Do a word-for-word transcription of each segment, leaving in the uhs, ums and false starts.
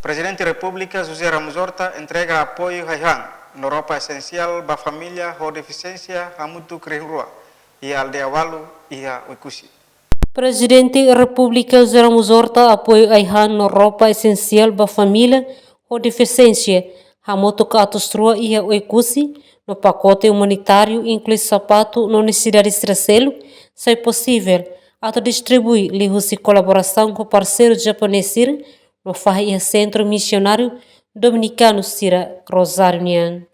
Prezidente Repúblika José Ramos Horta entrega apoiu ai-han no roupa esensiál ba família ho defisiénsia hamutuk rihun rua iha aldeia Walu iha Oekusi. Prezidente Repúblika José Ramos Horta apoiu ai-han no roupa esensiál ba família ho defisiénsia hamutuk atus rua iha Oekusi, no pakote umanitáriu inklui sapatu no nesesidade sira seluk, se posivel, atu distribui liuhusi kolaborasaun ho parseiru japonés sira, no fahe iha Sentru Misionáriu Dominikanu sira Rosáriu nian.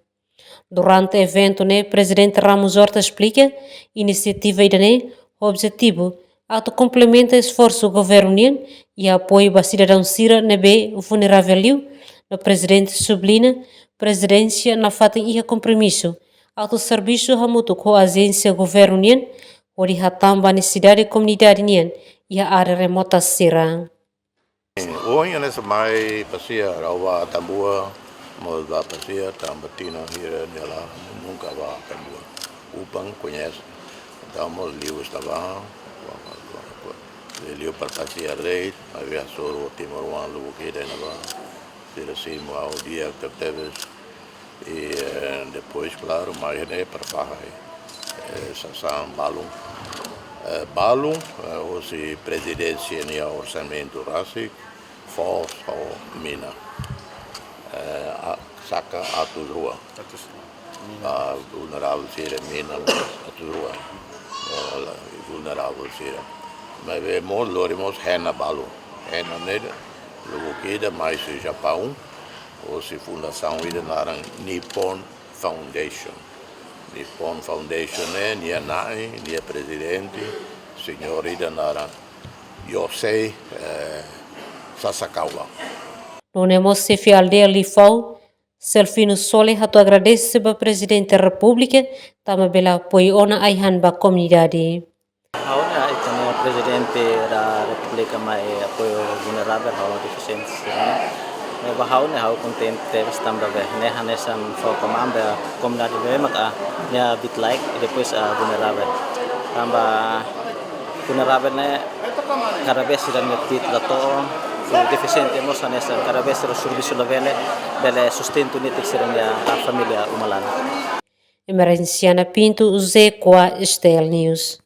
Durante eventu ne'e, Prezidente Ramos Horta esplika, inisiativa ida-ne'e ho objetivu atu komplementa esforsu governu nian iha apoiu ba sidadaun sira ne'ebé vulneravel liu, no Prezidente subliña, Prezidénsia nafatin iha kompromisu atu servisu hamutuk ho ajénsia governu nian hodi hatán ba nesesidade komunidade nian iha área remota sira. Ohin hanesan mai pasiar, ha'u bá Atambua, mós bá pasiar, tanba tinan hira ne'e ha'u nunka bá Atambua. Upan koñese, entaun mós liu esta bá, liu para pasiar de'it, maibé hasoru timoroan lubuk ida ne'ebá, sira simu ha'u di'ak tebetebes, i, eh, depois, klaru, mai ne'e para fahe, eh, sasán balun. Eh, balun, eh, husi Prezidénsia nia orsamentu rasik, foos ho mina. Eh, a-, saka atus rua. Atus rua. Mina. Ah, vulneravel sira mina atus rua. Eh, la-, vulneravel sira. Maibé mós lori mós hena balun. Hena ne'e lubuk ida mai husi Japaun. Husi fundasaun ida naran Nippon Foundation. Nippon Foundation ne'e nia na'i, nia prezidente, señór ida naran Yosei, eh, Sasakawa. Nune'e mós xefe aldeia Lifau, Selfino Sole hato'o agradese ba Prezidente Repúblika, tanba bele apoiu ona ai-han ba komunidade. Ha'u ne'e ita-nia Prezidente da Repúblika mai apoiu vulneravel ho defisiénsia. Ne'e ba ha'u ne'e ha'u kontente tebes tanba be ne'e hanesan fó pemahaman ba komunidade be mak a nia bit laek i depois a vulneravel. Tanba vulneravel ne'e kada vez sira-nia bit la to'o, i defisiente mós hanesan kada vez sira servisu labele, bele sustentu netik sira-nia família uma laran. Emerenciana Pinto, José Coa, STL News.